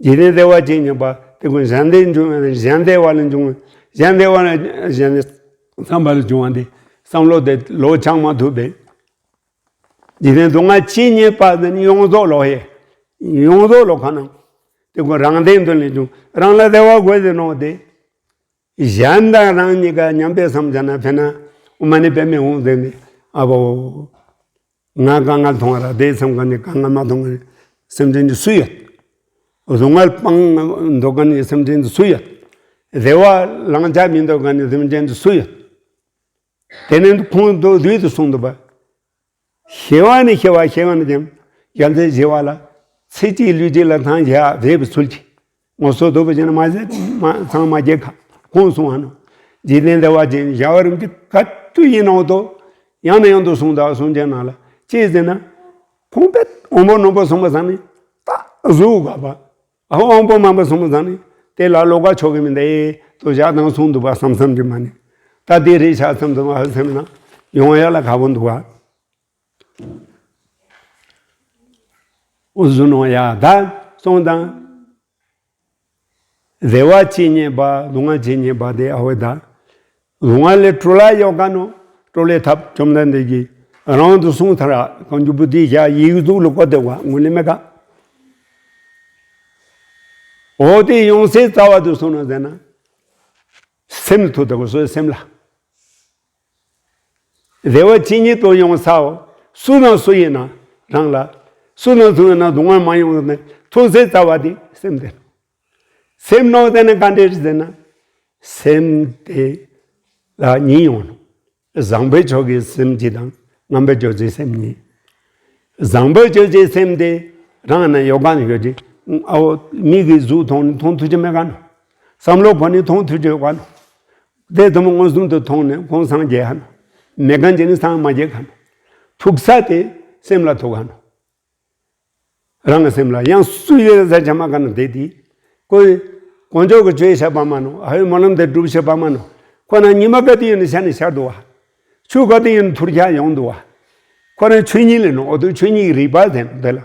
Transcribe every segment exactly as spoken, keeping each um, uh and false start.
འཇིག་རྟེན་བདེ་བ་ཅན་ཉིད་པ་དེ་ཀུན་གཞན་བདེ་འབྱུང་གཞན་བདེ་བ་ལས་འབྱུང་གཞན་བདེ་བ་ལས་གཞན་བསམ་པ་ལས་བྱུང་བ་འདི་བསམ་བློ་དེ་ལོ་ཆགས་མ་ཐུབ་པས། འཇིག་རྟེན་སྡུག་བསྔལ་ཇི་སྙེད་པ་དེ་ནི་ཡོངས་རྫོགས་ལོ་ཧེ། ཡོངས་རྫོགས་ལོ་ཁ་ན། དེ་ཀུན་རང་བདེ་འདོད་ལས་བྱུང་རང་ལ་བདེ་བ་དགོས་ཟེར་ནོ་དེ། གཞན་དང་རང་གཉིས་ཀ་མཉམ་པའི་བསམ་བྱ་ན་ཕན་ན་དབུ་མ་ནི་པདྨའི་དབང་ཟེར་ནས་ཨ་བོ། ང་དཀའ་ངལ་མཐོང་བ་ར་བདེ་བསམ་ག་ནས་དཀའ་ངལ་མ་མཐོང་བའི་སེམས་ཅན་གྱི་སུ་ཡོད། སྡུག་བསྔལ་སྤང་འདོད་ག་ནས་སེམས་ཅན་གྱི་སུ་ཡོད། བདེ་བ་ལང་ཆ་མི་འདོད་ག་ནས་སེམས་ཅན་གྱི་སུ་ཡོད། དེ་ནས་ཁོང་དུ་དུས་དུ་གསུངས་འདུག་པ། ཤེས་པ་ནི་ཤེས་པ་ཤེས་པ་ནི་ཀྱང་རྒྱལ་མཚན་ཞི་བ་ལ་ཚེ་གཅིག་ལུས་གཅིག་ལ་ཐང་བཞག་བཟོད་པའི་ཚུལ་གྱིས་ངོ་སོ་སྡུག་པ་ཅན་མ་ཟད་མ་ཚང་མ་རྒྱལ་ཁ་ཁོང་གསུང་བ་ནོ། འཇིག་རྟེན་བདེ་བ་ཅན་བྱ་བ་རིམ་གྱིས་ག་དུས་ཡིན་ནའང་དོ། ཡང་ནས་ཡང་དུ་གསུང་དང་གསུང་ཅན་ནང་ལ་ཅི་ཟེར་ན། ཁོང་པས་དབང་པོ་རྣོན་པོ་གསུངས་པ་ཚང་ནི་ད་གཟུགས་དགའ་བ། ཨ་དབང་པོ་མང་པོ་གསུངས་པ་ཚང་ནི་དེ་ལ་བློ་ཁ་ཆོག་གི་མི་འདུག་དོ་བཞག་དང་གསུང་འདུག་པ་བསམ་བསམ་གྱི་མ་ནི། ད་དེ་རེད་ཤག་བསམ་བསམ་ཨ་སེམས་ན་ཡོང་ཡ་ལ་ཁ་བོ་འདུག་བ། འུ་ཟུ་ནོ་ཡ་ད་སོང་དང་། བདེ་བ་ཇི་སྙེད་པ་སྡུག་བསྔལ་ཇི་སྙེད་པ་དེ་ཨ་བོ་ད། སྡུག་བསྔལ་ལས་གྲོལ་ལ་ཡོད་ག་ནོ། གྲོལ་ལས་ཐབས་བཅོམ་ལྡན་འདས་ཀྱིས་རང་དུ་གསུངས་ཐར་གང་རྒྱུ་བུ་དེ་བཞག་ཡིག་གཟུགས་ལ་བཀོད་དེ་བ་ངུ་ལེ་མེ་ཀ། འོ་དེ་ཡོང་སའི་རྩ་བ་དུ་སོང་ནོ་ཟེར་ན། སེམས་ཐུག་དགོས་སོའི་སེམས་ལ། བདེ་བ་ཇི་སྙེད་དུ་ཡོང་སའོ། སུ་དང་སུ་ཡིན་ན་རང་ལ། སུ་དང་སུ་ཡིན་ན་སྡུག་བསྔལ་མ་ཡོང་ནས་ཐུག་སའི་རྩ་བ་དེ་སེམས་དེ། སེམས་ནང་དེ་ནི་ག་འདྲས་ཟེར་ན། སེམས་དེ་ལ་གཉིས་ཡོང་ནོ། བཟང་པོའི་ཕྱོགས་ཀྱི་སེམས་གཅིག་དང་ངན་པའི་ཕྱོགས་ཀྱི་སེམས་གཉིས། བཟང་པོའི་ཕྱོགས་ཀྱི་སེམས་དེ་རང་ན་ཡོད་ག་ནས་ཡོད་ཀྱི། ཨའོ་མིག་གིས་གཟུགས་མཐོང་ནས་མཐོང་ཐུབ་ཀྱི་མེད་ག་ནོ། བསམ་བློ་གོ་ནས་མཐོང་ཐུབ་ཀྱི་ཡོད་ག་ནོ། དེ་དུ་མ་མངོན་སུམ་དུ་མཐོང་ནས་ཁོང་སངས་རྒྱས་ཧ་ནོ། མེད་ག་ཅི་ནས་སངས་མ་རྒྱས་ག་ནོ། ཐུག་ས་དེ་སེམས་ལ་ཐུག་ག་ནོ། རང་གི་སེམས་ལ་ཡང་སུ་ཡོད་ཟེར་ཆ་མ་ག་ན་དེ་དེ། ཀོ། དཀོན་མཆོག་གི་ཆོས་བཤད་པ་མ་ནོ། ཨ་ཡོད་སྨོན་ལམ་དེ་སྒྲུབ་བཤད་པ་མ་ནོ། ཁོ་ན་ཉི་མ་ག་དུས་ཡིན་ན་ཤར་ནས་ཤར་འདུག་བ། ཆུ་ག་དུས་ཡིན་ན་འཐུར་ཆ་ཡོང་འདུག་བ། ཁོ་ན་ཆོས་ཉིད་ལས་ནོ། འོ་དུ་ཆོས་ཉིད་ཀྱི་རིག་པ་ཟེར་དེ་ལ།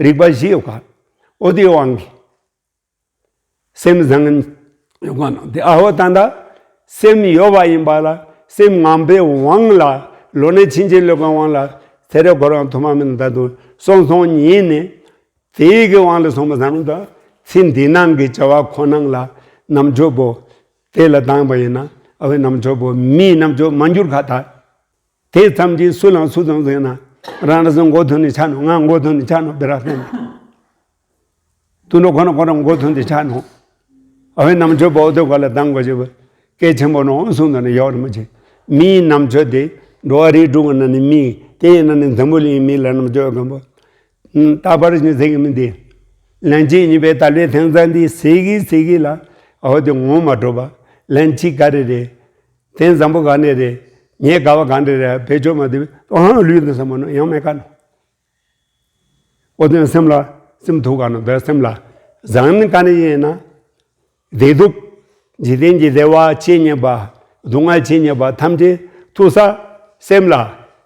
རིག་པ་བཞི་ཡོད་ག། འོ་དེའི་དབང་གིས། སེམས་བཟང་ཡོད་ག་ནོ། དེ་ཨ་ཧོ་ད་ད། སེམས་ཡོད་པ་ཡིན་པ་ལ་སེམས་ངན་པའི་དབང་ལ། ལོ་ནས་ཕྱིན་ཅི་ལོག་གི་དབང་ལ། ཚེ་རབས་འཁོར་བ་ཐོག་མ་མེད་ན་ད་དུ་སོང་སོང་ཉིད་ནས། དེའི་གི་དབང་ལ་སོང་བ་བཟང་རུང་དང་ཚེ་འདི་ནང་གི་བྱ་བ་ཁོ་ནང་ལ་རྣམ་དཔྱོད་པོ་དེ་ལ་བཏང་བ་ཡིན་ན་ཨ་བའི་རྣམ་དཔྱོད་པོ་མིའི་རྣམ་དཔྱོད་མ་འགྱུར་ཁ་ད། དེ་ཙམ་གྱིས་སུ་ལང་སུ་ཙམ་ཟེར་ན་རང་རང་སོ་མགོ་ཐོན་ནས་ཆ་ནོ། ང་མགོ་ཐོན་ནས་ཆ་ནོ་བེ་ར་ཐོན་ནས་དུ་ནོ་ཁོ་ན་ཁོ་རང་མགོ་ཐོན་ནས་ཆ་ནོ། ཨ་བའི་རྣམ་དཔྱོད་པོ་དེ་ག་ལ་བཏང་དགོས་ཞེས་པ་སྐད་ཆེན་པོ་ནོ་གསུངས་ནས་ཡོད་རེད་མ་ཆེ། མིའི་རྣམ་དཔྱོད་དེ་འགྲོ་བ་རིགས་དྲུག་གི་ནང་ནས་མི་དེ་ཡི་ནང་ནས་འཛམ་བུ་གླིང་མི་ལ་རྣམ་དཔྱོད་སྒམ་པོ། རྟག་པར་ཉིད་ཟེར་གི་མི་འདི། ལན་གཅིག་གཉིས་པའི་ད་ལོའི་ཐེངས་ཙམ་འདི་ཟེར་གི་ཟེར་གི་ལ་ཨོ་དེ་ངོ་མ་འགྲོ་བ། ལན་གཅིག་ག་རེ་རེད། དེ་འཛམ་བུ་ག་ནས་རེད། ངས་དགའ་བ་ག་འདྲ་རེད་བེད་སྤྱོད་མ་དེ་ཨོ་ཧང་ལུས་འདི་བསམ་མ་ནོ་ཡང་མེད་ག་ནོ། ཨོ་དེ་སེམས་ལ་སེམས་ཐུག་ག་ནོ་དེ་སེམས་ལ་བཟང་ནི་ག་ནས་ཡིན་ན། བདེ་སྡུག་འཇིག་རྟེན་གྱི་བདེ་བ་ཇི་སྙེད་པ། སྡུག་བསྔལ་ཇི་སྙེད་པ་ཐམས་ཅད་ཐུག་ས་སེམས་ལ།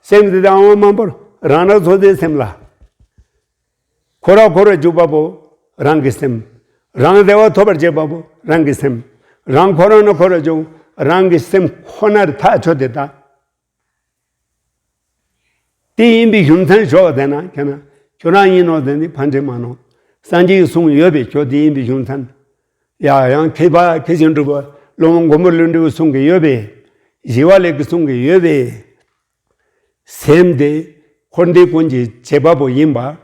སེམས་འདི་དང་དབང་མང་པོར་རང་རང་ཚོ་དེ་སེམས་ལ། འཁོར་བ་འཁོར་བར་འཇུག་པ་པོ་རང་གི་སེམས། རང་བདེ་བ་ཐོབ་པར་བྱེད་པ་པོ་རང་གི་སེམས། རང་འཁོར་བ་ནས་འཁོར་བར་འཇུག་རང་གི་སེམས་ཁོ་ནར་ཐག་ཆོད་དེ་ད། དེ་ཡིན་པའི་རྒྱུ་མཚན་ཞོག་དེ་ན་ཁྱེད་ན་ཁྱོད་རང་ཡིན་ནོ་དེ་ནི་ཕན་ཆད་མ་ནོ། སངས་རྒྱས་ཀྱི་གསུང་ཡོད་པས་ཁྱོད་དེ་ཡིན་པའི་རྒྱུ་མཚན། ཡ་ཡང་མཁས་པ་མཁས་ཤིང་གྲུབ་པ་སློབ་དཔོན་མགོན་པོ་ཀླུ་སྒྲུབ་གསུང་གི་ཡོད་པས། ཞི་བ་ལྷས་ཀྱི་གསུང་གི་ཡོད་པས། སེམས་དེ་འཁོར་འདས་ཀུན་གྱི་བྱེད་པ་པོ་ཡིན་པ།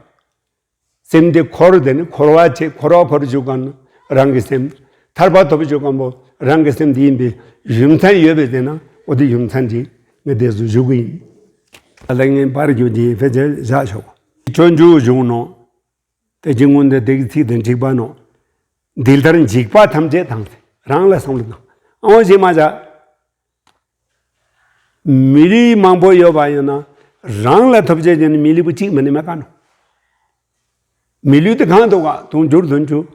སེམས་དེ་འཁོར་དེ་ནི་འཁོར་བ་བྱེད་འཁོར་བ་འཁོར་བཅུག་གམ་རང་གི་སེམས། ཐར་པ་ཐོབ་བཅུག་གམ་པོ་རང་གི་སེམས་དེ་ཡིན་པའི་རྒྱུ་མཚན་ཡོད་པའི་དེ་ན་འོ་དེ་རྒྱུ་མཚན་གྱིས་ངས་དེ་ཚོ་ཞུ་གི་ཡིན། ད་ལྟ་ངས་པར་རྒྱུ་དེ་ཕལ་ཆེར་བཞག་ཆོག་སྤྱོད་འཇུག་གཞུང་ནང་དེ་གཅིག་སྔོན་དེ་དེ་གི་ཚིག་དང་འཁྲིག་པ་ནང་འདི་ལྟར་འཇིགས་པ་ཐམས་ཅད་དང་རང་ལ་བསམ་བློ་བཏང་། ཨང་ཞེས་མ་བྱ། མི་ལུས་མང་པོ་ཡོད་པ་ཡིན་ན་རང་ལ་ཐོབ་བྱེད་ཀྱི་ནི་མི་ལུས་པོ་གཅིག་མ་ནི་མེད་ག་ནོ། མི་ལུས་དེ་གང་དུ་ག་དུང་འགྱུར་དུང་འགྱུར།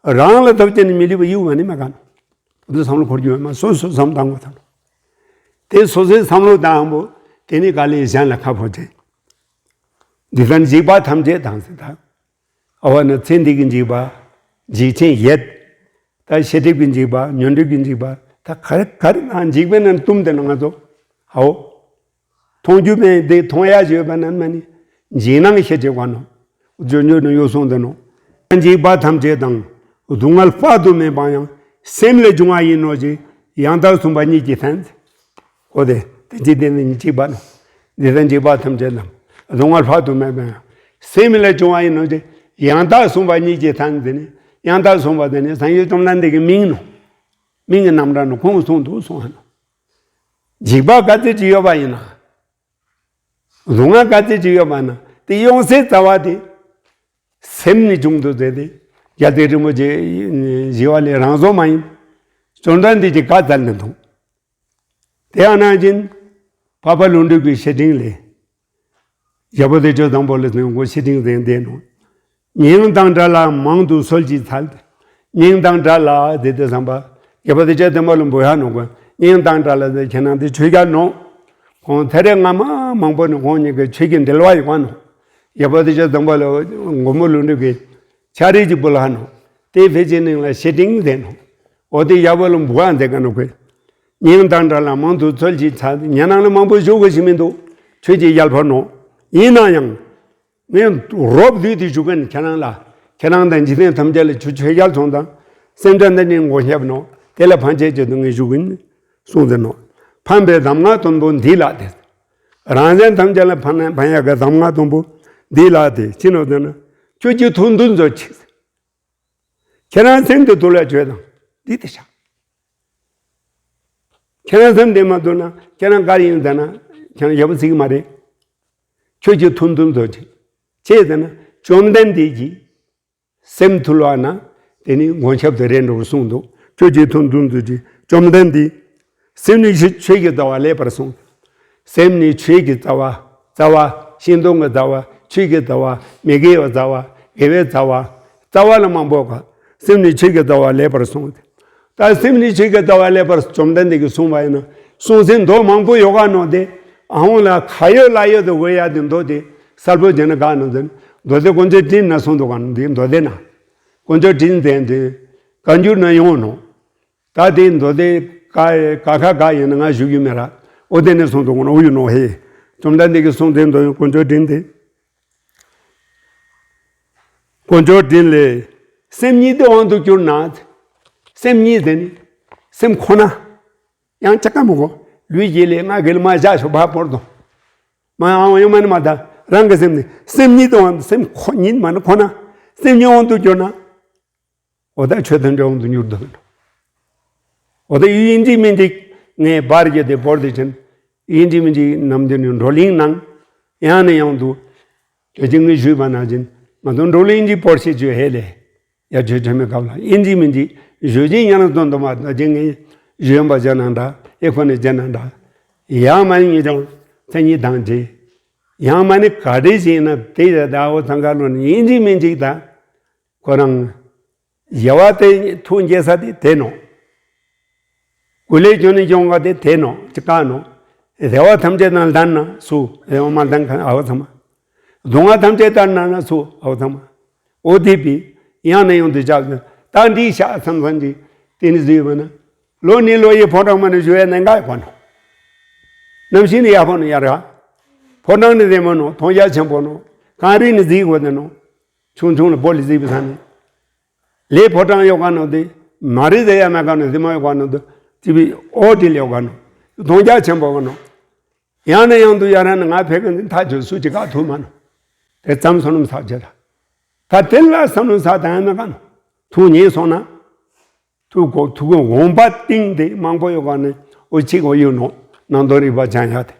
རང་ལ་ཐོབ་བྱེད་ནི་མི་ལུས་པོ་ཡུག་མ་ནི་མེད་ག་ནོ། འདི་བསམ་བློ་འཁོར་རྒྱུ་ཡོད་མ་སོ་སོ་བསམ་བཏང་དགོས་ཐལ། དེ་སོ་སོའི་བསམ་བློ་དང་པོ་དེ་ནི་ག་ལས་གཞན་ལ་ཁ་ཕོ་བྱེད། འདི་ལྟར་འཇིགས་པ་ཐམས་ཅད་དང་ཟེར་ད། ཨ་བ་ནི་ཚེ་འདི་གི་འཇིགས་པ། འཇིགས་ཆེན་བརྒྱད། ད་ཤེས་སྒྲིབ་ཀྱི་འཇིགས་པ། ཉོན་སྒྲིབ་ཀྱི་འཇིགས་པ། ད་ག་རེ་ག་རེ་ན་འཇིགས་པའི་ནང་གཏུམ་དེ་ནང་ང་ཚོ་ཧའོ། མཐོང་རྒྱུ་མེད་དེ་མཐོང་ཡ་ཞིག་ཡོད་པ་ན་མ་ནི་འཇིགས་སྣང་ཤེས་བྱེད་པ་ནོ། སྦྱོར་འཇུག་ནི་ཡོ་གསུངས་དེ་ནོ། འཇིགས་པ་ཐམས་ཅད་དང་སྡུག་བསྔལ་དཔག་ཏུ་མེད་པ་ཡང་སེམས་ལས་བྱུང་བ་ཡིན་ནོ་ཞེས་ཡང་དག་གསུངས་པ་ཉིད་ཀྱི་མཚན། ཨོ་དེ་དེ་ཅི་དེ་ནི་འཇིགས་པ་ནི། འདི་ལྟར་འཇིགས་པ་ཐམས་ཅད་དང་སྡུག་བསྔལ་དཔག་ཏུ་མེད་པའི་སེམས་ལས་བྱུང་བ་ཡིན་ནོ་ཞེས་ཡང་དག་གསུངས་པ་ཉིད་ཀྱི་མཚན་ཟེར་ནས། ཡང་དག་གསུངས་པ་དེ་ནི་སངས་རྒྱས་བཅོམ་ལྡན་འདས་ཀྱི་མིང་ནོ། མིང་གི་རྣམ་གྲངས་ནོ། ཁོང་གིས་གསུངས་འདུག་གསུངས་ཧ་ནོ། འཇིགས་པ་ག་ཚོད་ཅིག་ཡོད་པ་ཡིན་ན། སྡུག་བསྔལ་ག་ཚོད་ཅིག་ཡོད་པ་ན་དེ་ཡོང་སའི་རྩ་བ་དེ་སེམས་ནས་བྱུང་འདུག་ཟེར་ཏེ། རྒྱལ་སྲས་རིན་པོ་ཆེ་ཞི་བ་ལྷས་རང་བཟོ་མ་ཡིན། བཅོམ་ལྡན་འདས་ཀྱིས་བཀའ་སྩལ་ནས་འདུག་དེ་ཡང་ནང་བཞིན་འཕགས་པ་ཀླུ་སྒྲུབ་ཀྱི་བཤེས་སྤྲིང་ལས། རྒྱལ་པོ་བདེ་སྤྱོད་བཟང་པོ་ལ་ནི་མགོ་བཤེས་སྤྲིང་ཟེར་འདས་ནོ། མྱིང་དང་འདྲ་ལ་མང་དུ་གསོལ་ཅིག་འཚལ། མྱིང་དང་འདྲ་ལ་དེ་དེ་བསམ་པ། རྒྱལ་པོ་བདེ་སྤྱོད་བཟང་པོ་ལ་འབུལ་ཡ་ནོ་གོ། མྱིང་དང་འདྲ་ལ་དེ་ཁྱེད་རང་དེ་ཆོས་རྒྱལ་ནོ། ཁོང་ཐེ་རེ་སྔ་མ་མང་པོ་ནི་ཁོང་གཉིས་ཀྱི་ཆོས་ཀྱི་འབྲེལ་བ་ཡོད་ག་ནོ། རྒྱལ་པོ་བདེ་སྤྱོད་བཟང་པོ་ལ་མགོན་པོ་ཀླུ་སྒྲུབ་ཀྱིས་ཕྱག་རིས་ཅིག་འབུལ་ལ་ནོ། དེ་ཕལ་ཆེར་ནང་ལ་བཤེས་སྤྲིང་ཟེར་ནོ། འོ་དེ་ཡག་པོ་ལ་འབུལ་བ་མཛད་ག་ནོ་གོ། མྱིང་དང་འདྲ་ལ་མང་དུ་གསོལ་ཅིག་འཚལ། ཉན་ནང་ལ་མང་པོ་ཞུ་དགོས་ཞིག་མི་འདུག་ཆོས་ཀྱི་རྒྱལ་པོ་ནོ། ཡིན་ན་ཡང་། ངས་རོབ་བསྡུས་ཏེ་ཞུ་གིན་ཁྱེད་རང་ལ། ཁྱེད་རང་དང་འཇིག་རྟེན་ཐམས་ཅད་ལ་ཆོས་ཆོས་རྒྱལ་སོང་དང་། སེམས་ཅན་ཐམས་ཅད་མགོན་སྐྱབས་ནོ། དེ་ལ་ཕན་ཆད་ཅིག་ཏུ་ངས་ཞུ་གིན་གསུངས་ཟེར་ནོ། ཕན་པའི་གདམས་ངག་དང་པོ་འདི་ལགས་ཏེ། རང་གཞན་ཐམས་ཅད་ལ་ཕན་ཕན་ཡག་གི་གདམས་ངག་དང་པོ་འདི་ལགས་ཏེ་ཅི་ནོ་ཟེར་ན། ཁྱོད་ཀྱི་ཐུགས་འདུན་མཛོད་ཅིག་ཁྱེད་རང་སེམས་དེ་ཐུགས་ལ་བཅོས་དང་འདི་དེ་བྱ། ཁྱེད་རང་སེམས་དེ་མ་ཐུགས་ན་ཁྱེད་རང་ག་རེ་ཡིན་ཟེར་ན་ཁྱེད་རང་ཡག་པོ་ཟིག་མ་རེད། ཁྱོད་ཀྱི་ཐུགས་འདུན་མཛོད་ཅིག་ཅི་ཟེར་ན་བཅོམ་ལྡན་འདས་ཀྱི་སེམས་ཐུལ་བ་ན་དེ་ནི་མགོན་སྐྱབས་དེ་རེད་འགྲོ་གསུངས་འདུག་ཁྱོད་ཀྱི་ཐུགས་འདུན་མཛོད་ཅིག་བཅོམ་ལྡན་འདས། སེམས་ནི་ཆོས་ཆོས་ཀྱི་རྩ་བ་ལེགས་པར་གསུངས། སེམས་ནི་ཆོས་ཀྱི་རྩ་བ། རྩ་བ། ཤིང་སྡོང་གི་རྩ་བ། ཆོས་ཀྱི་རྩ་བ། མི་དགེ་བའི་རྩ་བ། དགེ་བའི་རྩ་བ། རྩ་བ་ལ་མང་པོ་ག་སེམས་ནི་ཆོས་ཀྱི་རྩ་བ་ལེགས་པར་གསུངས། ད་སེམས་ནི་ཆོས་ཀྱི་རྩ་བ་ལེགས་པར་བཅོམ་ལྡན་འདས་ཀྱིས་གསུངས་པ་ཡིན་ན་གསུང་ཚན་མདོ་མང་པོ་ཡོད་ག་ནོ་དེ། ཨ་ཧོང་ལ་ཁ་ཡོད་ལག་ཡོད་དུ་འོས་ཡ་དེ་མདོ་དེ་གསལ་པོ་བྱས་ན་ག་ནོ་དེ། མདོ་དེ་དཀོན་མཆོག་སྤྲིན་ན་གསུངས་འདུག་ག་ནོ་དེ་མདོ་དེ་ན། དཀོན་མཆོག་སྤྲིན་དེ་དེ་བཀའ་འགྱུར་ན་ཡོང་ནོ། ད་དེ་མདོ་དེ་ཀ་ཀ་ཁ་ག་ཡིན་ན་ང་ཞུ་རྒྱུ་མེད་ར། ཨོ་དེ་ནས་གསུངས་འདུག་ག་ནོ་ཨོ་ཡོད་ནོ་ཧེ། བཅོམ་ལྡན་འདས་ཀྱིས་གསུངས་དེ་མདོ་ཡོད་དཀོན་མཆོག་སྤྲིན་དེ། དཀོན་མཆོག་སྤྲིན་ལས། སེམས་ཉིད་དུ་དབང་དུ་གྱུར་ན། སེམས་ཉིད་ཟེར་ནི། སེམས་ཁོ་ན། ཡང་ཅི་ཀ་མོ་གོ། ལུས་ཀྱི་ལས་ང་གིལ་མ་བཞག་ཤོག་བ་བོར་དོ། མ་ཡང་ཡོང་མ་ནི་མ་ད། རང་གི་སེམས་ནི། སེམས་ཉིད་དུ་དབང་སེམས་ཁོ་ཉིད་མ་ནི་ཁོ་ན། སེམས་ཉིད་དབང་དུ་གྱུར་ན། འོ་ད་ཆོས་དང་འབྲེལ་དབང་དུ་གྱུར་འདུག་འོ་ད་ཡིན་གཅིག་མིན་གཅིག་ངས་བར་གྱི་དེ་བོར་དེ་ཕྱིན། ཡིན་གཅིག་མིན་གཅིག་ནམ་དུ་ནི་བགྲོ་གླེང་གནང་། ཡང་ནས་ཡང་དུ། དེ་ཅིག་ངས་ཞུས་པ་ནང་བཞིན་ང་ཚོ་བགྲོ་གླེང་གཅིག་བོར་ཤེས་བྱོས་ཧེ་ལས། ཡ་ཆོས་ཆོས་མེད་སྐབས་ལ་ཡིན་གཅིག་མིན་གཅིག་ཞུ་གཅིག་ཉན་ན་དོན་དུ་མ་ད་ཅིག་ངས་ཞུ་ཡོན་པ་ཅན་ནང་འདྲ་ཨེ་ཁོ་ནས་ཅན་ནང་འདྲ། ཡང་མ་ནི་ངེད་ཅང་མཚན་ཉིད་དང་འབྲེལ། ཡང་མ་ནི་ག་འདྲེ་ཞིག་ཡིན་ན་དེ་ཡ་ད་འོ་ཚང་ཁ་ལོ་ནི་ཡིན་གཅིག་མིན་གཅིག་ད། ཁོ་རང་། དགེ་བ་དེ་ཐུགས་དགྱེས་ས་དེ་དེ་ནོ། ཀུ་ལེ་ཅོ་ནི་ཅོང་ག་དེ་དེ་ནོ་ཅི་ཀ་ནོ། རེ་བ་ཐམས་ཅད་དང་ལྡན་ན་སུ་རེ་བ་མ་ལྡན་མཁན་ཨའོ་ཚང་མ། སྡུག་བསྔལ་ཐམས་ཅད་དང་ལྡན་ན་སུ་ཨའོ་ཚང་མ། འོ་དེ་པི་ཡང་ནས་ཡང་དུ་བཅག་ད་འདི་ཤ་ཚང་ཚང་གི་དེ་ནི་བཟོས་པ་ན། ལོ་ནི་ལོ་ཡི་ཕོ་བྲང་མ་ནི་བཞུ་ཡ་ནན་ག་ཡི་གོ་ནོ། གནམ་གཤིས་ནི་ཡག་པོ་ནི་ཡར་ག་ཕོ་བྲང་ནི་རེ་མོ་ནོ་མཐོང་རྒྱ་ཆེན་པོ་ནོ། གངས་རི་ནི་བཟི་གོ་ནི་ནོ། ཆུང་ཆུང་ལ་བོ་ལི་བཟི་བི་ས་ནི། ལས་ཕོ་བྲང་ཡོད་ག་ནོ་དེ། མ་རི་ཟེ་ཡ་མེ་ག་ནོ་དེ་མ་ཡོད་ག་ནོ་དེ། ཅི་བི་ཨོ་དི་ལ་ཡོད་ག་ནོ། མཐོང་རྒྱ་ཆེན་པོ་ག་ནོ། ཡང་ནས་ཡང་དུ་ཡ་ར་ནི་ང་ཕེ་ག་འདི་མཐའ་ཆོད་སུ་ཅི་ག་ཐུ་མ་ནོ། དེ་ཙམ་སོ་ནམ་ས་ཅི་ར། ད་དེ་ལ་སོ་ནམ་ས་དང་ཡ་མེ་ག་ནོ། ཐུགས་ཉེ་སོང་ན། ཐུགས་གོ་ཐུགས་གོ་འོང་པ་ཏིང་དེ་མང་པོ་ཡོད་ག་ནི་འོ་ཅིག་འོ་ཡོད་ནོ། ནང་དོན་རིག་པ་སྦྱང་ཡ་དེ།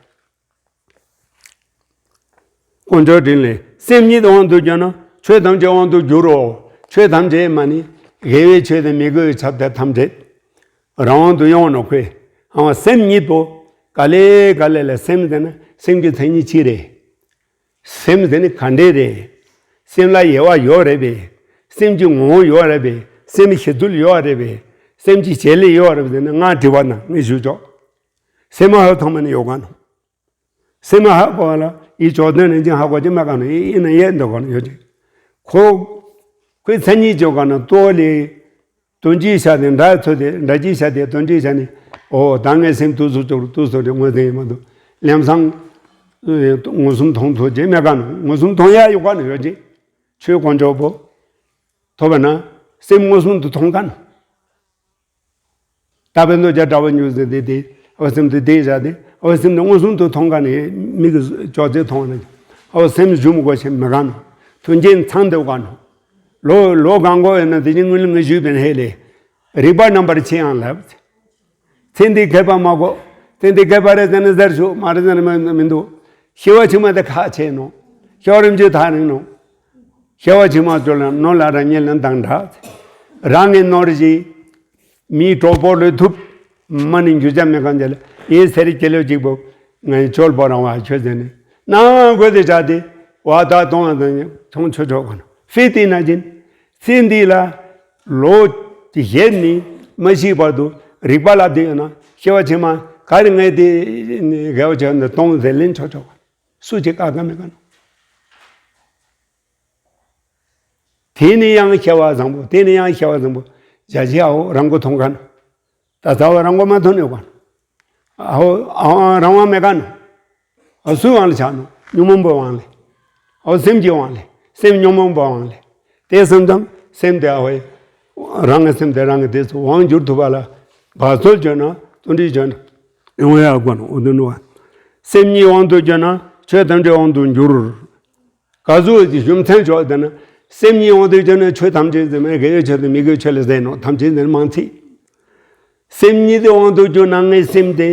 དཀོན་མཆོག་སྤྲིན་ལས་སེམས་ཉིད་དབང་དུ་གྱུར་ན་ཆོས་ཐམས་ཅད་དབང་དུ་འགྱུར་རོ། ཆོས་ཐམས་ཅད་མ་ནི་དགེ་བའི་ཆོས་དང་མི་དགེ་བའི་ཆོས་དེ་ཐམས་ཅད་རང་དབང་དུ་ཡོང་ནོ་ཁོས། ཨང་སེམས་ཉིད་པོ་ག་ལེ་ག་ལེ་ལ་སེམས་དེ་ན་སེམས་ཀྱི་མཚན་ཉིད་ཅི་རེད། སེམས་དེ་ནི་ག་འདྲས་རེད། སེམས་ལ་དབྱེ་བ་ཡོད་རེད་པས། སེམས་ཀྱི་ངོ་བོ་ཡོད་རེད་པས། སེམས་ཀྱི་གཞི་རྩོལ་ཡོད་རེད་པས། སེམས་ཀྱི་བྱེད་ལས་ཡོད་རེད་པས་ཟེར་ནས་ང་དྲི་བ་ན་ངས་ཞུ་ཆོག་སེམས་མ་ཧ་ཐོག་མ་ནས་ཡོད་ག་ནོ། སེམས་མ་ཧ་གོ་བ་ལ་ཡིད་ཆོག་དོན་ནི་ཅི་ཧ་གོ་ཅི་མ་ག་ནོ་ཡིན་ན་ཡེ་འདོད་ག་ནོ་ཡོད་ཅིག་ཁོ། ཁོའི་མཚན་ཉིད་ཅོ་ག་ན་ལྟོ་ལས། དོན་གྱིས་བྱ་སྟེ་འདྲ་ཚོད་དེ་འདྲ་གྱིས་བྱ་སྟེ་དོན་གྱིས་བྱ་ནི། འོ་ད་ངའི་སེམས་དུས་སུ་ཅོག་དུས་སུ་རེ་ངོས་ཟིན་ཡིན་མ་འདུག་ལམ་སང་། མངོན་སུམ་མཐོང་ཐུབ་ཀྱི་མེད་ག་ནོ། མངོན་སུམ་མཐོང་ཡ་ཡོད་ག་ནོ་ཡོད་ཀྱི། ཆོས་དཀོན་མཆོག་པོ་ཐོབ་པ་ན་སེམས་མངོན་སུམ་དུ་མཐོང་ག་ནོ། ད་བོད་ནོ་རྒྱ་གྲྭ་བ་ཉུལ་ཟེར་དེ་དེ་ཨོ་སེམས་དེ་དེ་བཞག་དེ་ཨོ་སེམས་དེ་མངོན་སུམ་དུ་མཐོང་ག་ནི་མིག་གི་ཅོག་ཙེ་མཐོང་ནི་ཨོ་སེམས་ཞུམ་དགོས་ཤེས་མི་ག་ནོ། མཐུན་རྐྱེན་ཚང་སྟེ་ག་ནོ། ལོ་ལོ་གང་གོ་ཡོད་ན་དེ་ཉིན་སྔོན་ལ་ངས་ཞུས་པའི་ཧེ་ལས། རིག་པ་རྣམ་པར་ཕྱེ་ཡང་ལབ། ཚེ་འདི་མཁས་པ་མ་གོ། ཚེ་འདི་མཁས་པ་རེད་ཟེར་ན་ཟེར་ཞུ་མ་རེད་ཟེར་ན་མི་མི་འདུག་ཤེས་པ་ཕྱི་མ་དེ་ཁག་ཆེ་ནོ། ཤེས་པ་རིམ་བྱོས་ཐག་རིང་ནོ། ཤེས་པ་ཕྱི་མ་ཅོ་ལ་ནོ་ལ་རང་ཉིད་ལ་འདང་འདྲ། རང་ངི་ནོར་བཞི། མིའི་གྲོགས་པོ་ལས་ཐུབ། མ་ནི་འགྱུར་བྱ་མེད་གང་བྱ་ལ་ཡིན་ཟེར་སྐྱེ་ལོ་གཅིག་པོ་ངའི་ཆོལ་པོ་རང་བ་ཆོས་ཟེར་ནས་ནང་དགོས་དེ་བྱ་དེ་བ་དག་གཏོང་བ་དང་ཆུང་ཆོས་ཆོག་གོ་ན་ཕི་ཏི་ན་ཅིན་ཚེ་འདི་ལ་ལོ་བཞི་ནི་མ་ཤི་བར་དུ་རིག་པ་ལ་དེ་ཡོད་ན་ཤེས་པ་ཆེ་མ་ག་རེ་ངས་དེ་དགེ་བ་ཆེ་འདི་གཏོང་ཟེར་ལེན་ཆོག་ཆོག་སུ་ཅིག་ཀ་ཀ་མེད་ག་ན། དེ་ནི་ཡང་ཤེས་པ་བཟང་པོ་དེ་ནི་ཡང་ཤེས་པ་བཟང་པོ་བྱ་བྱེད་ཨའོ་རང་གོ་མཐོང་ག་ན། ད་ཚ་བ་རང་གོ་མ་ཐོན་ནས་ག་ན། ཨའོ་ཨའོ་རང་དབང་མེད་ག་ན། ཨ་སུའི་དབང་ལ་ཆགས་ནོ། ཉོན་མོངས་པའི་དབང་ལས། ཨའོ་སེམས་ཀྱི་དབང་ལས། སེམས་ཉོན་མོངས་པའི་དབང་ལས། དེ་སེམས་དང་སེམས་དེ་ཨའོ། རང་གི་སེམས་དེ་རང་གི་དེ་ཚོ་དབང་བསྒྱུར་ཐུབ་པ་ལ་བར་ཚོལ་བརྗོད་ན་དོན་འགྲིག་བརྗོད་ན་ཡོང་ཡ་དགོས་ནོ་འོ་དོ་ནོ། སེམས་ཉིད་དབང་དུ་བསྒྱུར་ན་ཆོས་ཐམས་ཅད་དབང་དུ་འགྱུར། ག་ཟུག་གི་རྒྱུ་མཚན་ཆོག་ཟེར་ན། སེམས་ཉིད་དབང་དུ་གྱུར་ན་ཆོས་ཐམས་ཅད་ཟེར་མེད་དགེ་བའི་ཆོས་དང་མི་དགེ་བའི་ཆོས་ལ་ཟེར་ནོ་ཐམས་ཅད་ཟེར་མང་ཚིག་སེམས་ཉིད་དབང་དུ་གྱུར་ན་ངའི་སེམས་དེ་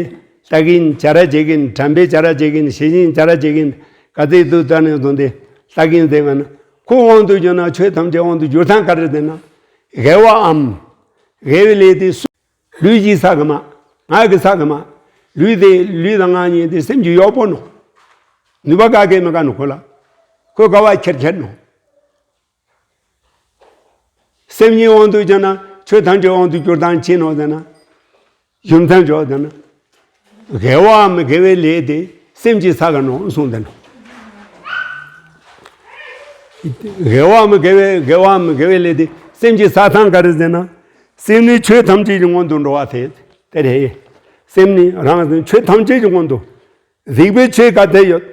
ལྟ་གིན་བྱ་ར་བྱེད་གིན་དྲན་པས་བྱ་ར་བྱེད་གིན་ཤེས་བཞིན་བྱ་ར་བྱེད་གིན་ག་ཚོད་དུ་ལྟ་ནས་བཟུང་སྟེ་ལྟ་གིན་ཟེར་བ་ན་ཁོ་དབང་དུ་གྱུར་ན་ཆོས་ཐམས་ཅད་དབང་དུ་གྱུར་ཐང་ག་རེ་ཟེར་ན། དགེ་བའམ་དགེ་བའི་ལས་དེ་སུ། ལུས་ཀྱི་ས་གི་མ། ངག་གི་ས་གི་མ། ལུས་དེ་ལུས་དང་ངག་གཉིས་དེ་སེམས་ཀྱི་གཡོག་པོ་ནོ། ནུས་པ་ག་གེ་མི་ག་ནོ་ཁོ་ལ། ཁོ་ག་བ་ཁྱེར་ཁྱེར་ནོ། སེམས་ཉིད་དབང་དུ་བྱས་ན་ཆོས་ཐམས་ཅད་དབང་དུ་གྱུར་དང་ཅི་ནོ་ཟེར་ན། རྒྱུ་མཚན་ཅོག་ཟེར་ན། དགེ་བའམ་དགེ་བའི་ལས་དེ་སེམས་ཀྱི་ས་ག་ནོ་གསུངས་ཏེ་ནོ། དགེ་བའམ་དགེ་བའི་དགེ་བའམ་དགེ་བའི་ལས་དེ་སེམས་ཀྱི་ས་ཐང་ག་རེ་ཟེར་ན། སེམས་ནི་ཆོས་ཐམས་ཅད་ཀྱི་སྔོན་དུ་འགྲོ་བ་དེ་དེ་རེད། སེམས་ནི་རང་སེམས་ཆོས་ཐམས་ཅད་ཀྱི་སྔོན་དུ། གཟིགས་པའི་ཆོས་ག་ཚད་ཡོད།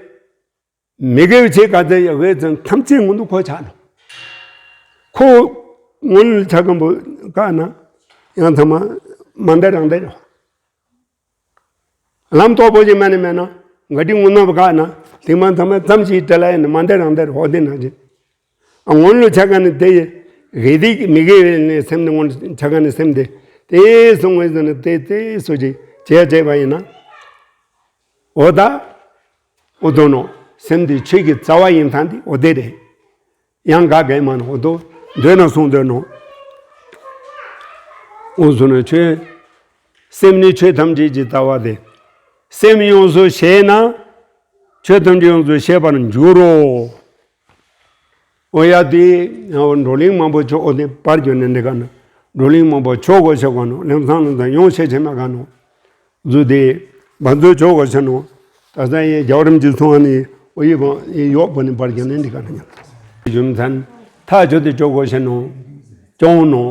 མི་དགེ་བའི་ཆོས་ག་ཚད་ཡོད་འོས་ཚང་ཐམས་ཅད་སྔོན་དུ་ཁོ་ཆགས་ནོ། ཁོ་སྔོན་ལ་ཆགས་མཁན་པོ་བཀག་ན་ཡང་ཚང་མ་མ་འདས་རང་འདས་རེད། ལམ་སྟོག་པོ་ཞིག་མ་ནི་མེད་ན་ག་དྲི་ངུ་ནོ་བཀག་ན་དེ་མ་ཚང་མ་ཙམ་ཞིག་བྲེལ་ལ་ཡིན་ན་མ་འདས་རང་འདས་རེད་འོ་དེ་ནང་བཞིན། སྔོན་ལ་ཆགས་མཁན་ནི་དེ་ཡི་དགེ་སྡིག་མི་དགེ་བའི་ནི་སེམས་ནི་སྔོན་ལ་ཆགས་མཁན་ནི་སེམས་དེ་དེ་སོང་བས་ཟེར་ན་དེ་དེ་སོ་ཅིག་བྱས་བྱས་པ་ཡིན་ན། འོ་ད། འོ་དོ་ནོ། སེམས་འདི་ཆོས་ཀྱི་རྩ་བ་ཡིན་ཐང་འདི་འོ་དེ་རེད། ཡང་ག་གེ་མ་ནོ་འོ་དོ། འདོད་ན་གསུང་འདོད་ནོ། འོ་སོ་ནོ་ཆོས། སེམས་ནི་ཆོས་ཐམས་ཅད་ཀྱི་རྩ་བ་སྟེ། སེམས་ཡོངས་སུ་ཤེས་ན། ཆོས་ཐམས་ཅད་ཡོངས་སུ་ཤེས་པར་འགྱུར་རོ། འོ་ཡ་དེ་བགྲོ་གླེང་མང་པོ་ཆོག་འོ་དེ་པར་གྱོན་ནས་འདི་ག་ན་བགྲོ་གླེང་མང་པོ་ཆོག་གོ་ཤེས་གོ་ནོ་ལེམ་སང་ལེམ་སང་ཡོང་ཤེས་ཆེ་མ་ག་ནོ། རྫུ་དེ་བ་རྫུ་ཆོག་གོ་ཤེས་ནོ། ད་ས་ཡེ་རྒྱལ་བ་རིན་པོ་ཆེ་གསུང་བ་ནི་འོ་ཡི་བ་ཡི་ཡོག་པོ་ནི་པར་གྱོན་ནས་འདི་ག་ན་ཉམས། རྒྱུ་མཚན་ཐག་ཆོད་དེ་ཆོག་གོ་ཤེས་ནོ། གྱོང་ནོ།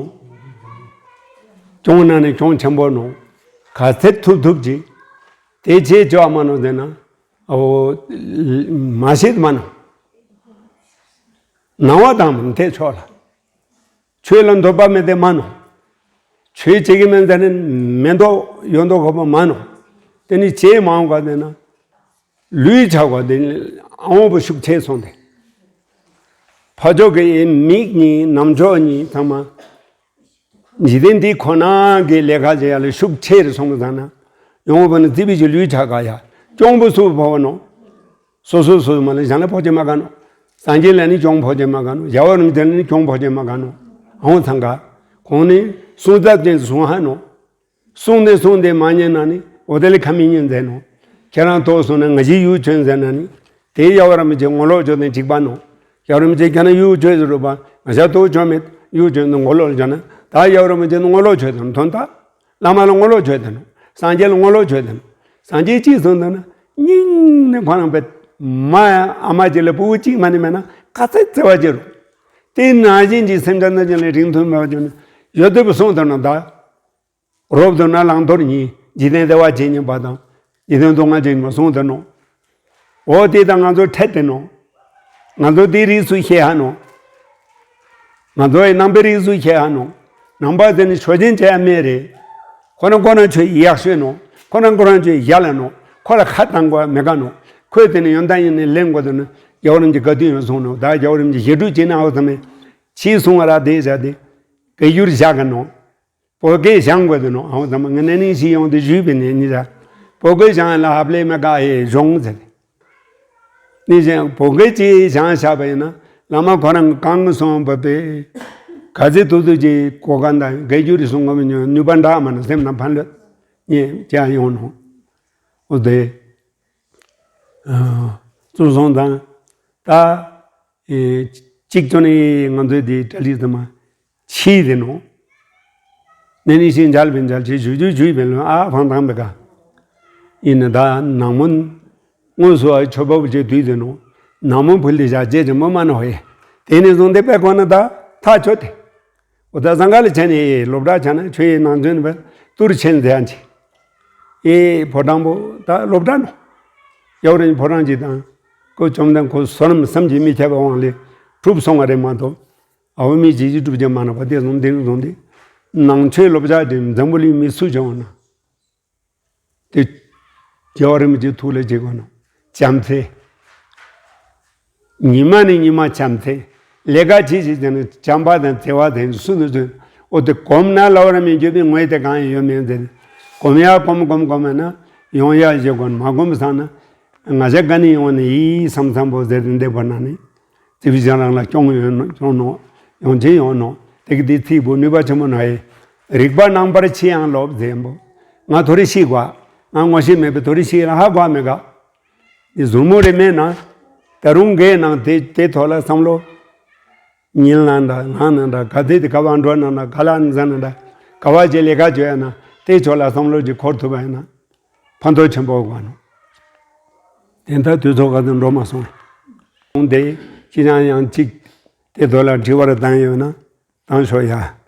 གྱོང་ན་ནི་གྱོང་ཆེན་པོ་ནོ། ག་ཚད་ཐུབ་ཐུབ་ཅིག་དེ་ཆེ་ཆོག་མ་ནོ་ཟེར་ན། ཨོ། མ་ཤེས་མ་ནོ། ནང་བ་དང་མི་འཐད་ཆོག་ལ། ཆོས་ལ་འདོད་པ་མེད་དེ་མ་ནོ། ཆོས་བྱེད་ཀྱི་མེད་ཟེར་ནས་མེ་ཏོག་ཡོད་མདོག་ཁ་པོ་མ་ནོ། དེ་ནི་བྱེད་མང་བ་ཟེར་ན། ལུས་ཆགས་པ་དེ་ནི་ཨང་པོ་ཤུགས་ཆེ་སོང་སྟེ། ཕ་ཕྱོགས་ཀྱི་མིག་གཉིས་རྣམ་ཅོག་གཉིས་ཚང་མ། འཇིག་རྟེན་འདི་ཁོ་ན་གི་ལས་ཀ་བྱེད་ཡ་ལ་ཤུགས་ཆེ་རུ་སོང་བ་ཙང་ན། ཡོང་བ་ནི་རྩིས་པའི་ཀྱི་ལུས་ཆགས་ག་ཡ། གྱོང་པོ་སུ་ཕོག་པ་ནོ། སོ་སོ་སོ་སོ་མ་ལ་གཞན་ལ་ཕོག་ཅེས་མ་ག་ནོ། སངས་རྒྱས་ལ་ནི་གྱོང་ཕོག་ཅེས་མ་ག་ནོ། རྒྱལ་བ་རིན་པོ་ཆེ་ལ་ནི་གྱོང་ཕོག་ཅེས་མ་ག་ནོ། ཨའོ་ཚང་ག་ཁོང་ནི་གསུང་ཚབ་ཅན་གསུང་ཧ་ནོ། གསུང་དེ་གསུང་དེ་མ་ཉན་ན་ནི་འོ་དེ་ལས་ཁ་མི་ཉན་ཟེར་ནོ། ཁྱེད་རང་ཐོག་སོང་ན་ང་ཞིག་ཡུལ་ཆོན་ཟེར་ན་ནི། དེ་རྒྱལ་བ་རིན་པོ་ཆེ་ངོ་ལོག་བྱོས་ཏེ་འགྲིག་པ་ནོ། རྒྱལ་བ་རིན་པོ་ཆེ་ཁྱེད་རང་ཡུལ་ཆོས་ཟེར་རུ་པ་ང་ཞག་ཐོག་ཆོན་མེད་ཡུལ་ཆོན་ནི་ངོ་ལོག་ལ་བྱོན་ན་ད་རྒྱལ་བ་རིན་པོ་ཆེ་ནི་ངོ་ལོག་ཆོས་དང་དོན་དག་བླ་མ་ལ་ངོ་ལོག་བྱོས་དང་སངས་རྒྱས་ལ་ངོ་ལོག་བྱོས་དང་སངས་རྒྱས་གཅིག་སོང་དང་ན་སྙིང་ནས་ཁོ་རང་པའི་མ་ཨ་མ་གཅིག་ལ་ཕྲུ་གུ་གཅིག་མ་ནི་མེད་ན་ག་ཚད་བརྩེ་བ་ཅི་རུ། དེ་ནང་བཞིན་གྱི་སེམས་ཅན་ཐམས་ཅད་ལ་རིང་ཐུང་མེད་པ་ཅན་ཡོད་དེ་བུ་གསུངས་དང་ན་ད། རོབ་ཏུ་ན་བླང་དོར་གཉིས། འཇིག་རྟེན་བདེ་བ་ཇི་སྙེད་པ་དང་། འཇིག་རྟེན་སྡུག་བསྔལ་ཇི་སྙེད་པ་གསུངས་དང་ནོ། འོ་དེ་དང་ང་ཚོ་འཕྲད་དེ་ནོ། ང་ཚོ་དེའི་རིགས་སུ་ཤེས་ཧ་ནོ། ང་ཚོ་ཡི་རྣམ་པའི་རིགས་སུ་ཤེས་ཧ་ནོ། ནང་པ་དེ་ནི་ཆོས་ཅན་བྱེད་ཡ་མེད་རེད། ཁོ་རང་ཁོ་རང་ཆོས་ཡག་ཤོས་ནོ། ཁོ་རང་ཁོ་རང་ཆོས་ཡག་ལ་ནོ། ཁོ་ལ་ཁ་བཏང་དགོས་མེད་ག་ནོ། ཁོས་དེ་ནི་ཡོན་ཏན་ཡིན་ནི་ལེན་དགོས་དེ་ནི་རྒྱལ་བ་རིན་པོ་ཆེ་ག་དུས་ཡོང་སོང་ནོ། ད་རྒྱལ་བ་རིན་པོ་ཆེ་ཞི་ཁྲོ་བྱེད་ན་ཨོ་ཚང་མས་ཕྱིས་སོང་བ་ར་དེ་བྱ་དེ་ག་ཡུར་བཞག་ག་ནོ། བོད་སྐད་སྦྱང་དགོས་དེ་ནོ། ཨོ་ཚང་མ་ངས་ནས་ནིང་ཞིག་ཡོང་དེ་ཞུས་པའི་ནས་ནི་ད་བོད་སྐད་སྦྱང་ཡ་ལ་ཧབ་ལེ་མེ་ག་ཧེ་གཞུང་ཟེར། ནི་གཞན་བོད་སྐད་ཅིག་སྦྱང་བཞག་པ་ཡིན་ན་བླ་མ་ཁོ་རང་གི་གང་གི་སོང་བ་པས་ག་ཚོད་ཐུབ་ཐུབ་ཅིག་གོ་ག་འདྲ་སྐད་སྒྱུར་རེ་གསུང་ག་མི་ཉོ་ནུས་པ་འདྲ་མ་ན་སེམས་ན་ཕན་ལོས་ཉེ་ཅག་ཡོང་ནོ། འོ་དེ་ཨ་བཙུན་སོང་དང་ད་ཨེ་གཅིག་ཙམ་ནི་ང་ཚོའི་དེ་གྲ་སྒྲིག་ཙམ་མ་ཕྱིས་དེ་ནོ། ནས་ནི་ཤིང་འཇལ་བའི་འཇལ་ཆེ་ཞུ་རྒྱུ་ཞུས་པའི་ལོན་ཨ་ཕང་ཐང་པའི་ཀ་ཡིན་ནི་ད་ནང་མོན་དངོས་སུ་ཨ་ཆོས་པ་བུ་ཆེ་དུས་དེ་ནོ། ནང་མོན་ཕུལ་དེ་བཞག་རྗེས་ཀྱི་མི་མ་ནོ་ཧེ། དེ་ནས་བཟུང་སྟེ་དཔེ་ཁོ་ན་ད་ཐག་ཆོད་དེ། འོ་ད་ཟང་ག་ལ་བྱས་ནས་སློབ་གྲྭ་ཆ་ན་ཆོས་ཡི་ནང་ཚུན་ནི་བས་ཏུར་ཆེན་ཟེར་ཡང་ཆེ། ཨེ་ཕོ་བྲང་པོ་ད་སློབ་གྲྭ་ནོ། ཡའོ་རེན་ཕོ་བྲང་ཅིག་དང་། ཀོ་བཅོམ་ལྡན་ཁོ་བསོད་ནམས་བསམ་གྱིས་མི་ཁྱབ་པའི་དབང་ལས་གྲུབ་སོང་བ་རེད་མ་གཏོགས། ཨའོ་མི་ཇི་ཇི་གྲུབ་ཀྱང་མ་ན་པ་དེ་བཟུང་དེ་བཟུང་དེ། ནང་ཆོས་སློབ་གྲྭ་དེ་འཛམ་བུ་གླིང་མི་སུ་བྱུང་ན། དེ། རྒྱལ་བ་རིན་པོ་ཆེ་ཐུགས་ལ་བྱེད་དགོས་ན། བྱམས་བརྩེ། ཉི་མ་ནས་ཉི་མ་བྱམས་བརྩེ། ལས་ཀ་ཇི་ཞིག་བྱས་ན་བྱམས་པ་དང་བརྩེ་བ་དང་སུ་དང་སུ། འོ་དེ་གོམས་ན་ལའོ་ར་མི་འགྱོད་པའི་ངོས་དེ་གང་ཡང་ཡོད་མེད་ཟེར། གོམས་ཡ་གོམས་གོམས་གོམས་ན་ཡོང་ཡ་ཞེས་གོ་མ་གོམས་བསམ་ན། ང་ཅག་ག་ནས་ཡོང་ནས་ཡིད་བསམ་བསམ་པོ་ཟེར་ཏེ་འདེབས་པ་ན་ནི། དེ་བས་ཀྱང་རང་ལ་སྐྱོང་ཡོད་ནོ་སྐྱོང་ནོ། ཡོང་ཆེན་ཡོང་ནོ། དེ་གི་དེ་ཚིག་པོ་ནུས་པ་ཆེན་པོ་ན་ཡི། རིག་པ་རྣམ་པར་ཕྱེ་ཡང་སློབ་ཟེར་པོ། ང་ཐོ་རེ་ཤེས་དགོས། ང་ངོ་ཤེས་མེད་པའི་ཐོ་རེ་ཤེས་ལ་ཧ་གོ་མེད་ག་འདི་ཟུར་མོ་རེ་མེད་ན། ད་རུང་འགའི་ནང་དེ་དེ་ཐོག་ལ་བསམ་བློ། ཉིན་ལ་འདྲ་ངང་ན་འདྲ་ག་ཚེ་དེ་ག་བ་འགྲོ་ན་འདྲ་ག་ལ་འཛིན་ན་འདྲ་ག་བ་ཅེ་ལས་ཀ་བྱོས་ཡ་ན་དེ་ཕྱོགས་ལ་བསམ་བློ་ཅིག་འཁོར་ཐུབ་པ་ཡིན་ན། ཕན་ཐོགས་ཆེན་པོ་དགོས་ནོ། དེ་ལྟར་དུས་ཚོད་ག་ཚོད་འགྲོ་མ་སོང་། འོང་དེ་ཁྱི་རང་ཡང་གཅིག་དེ་ཐོག་ལ་དྲི་བར་བཏང་ཡོད་ན་བཏང་ཤོག་ཡ།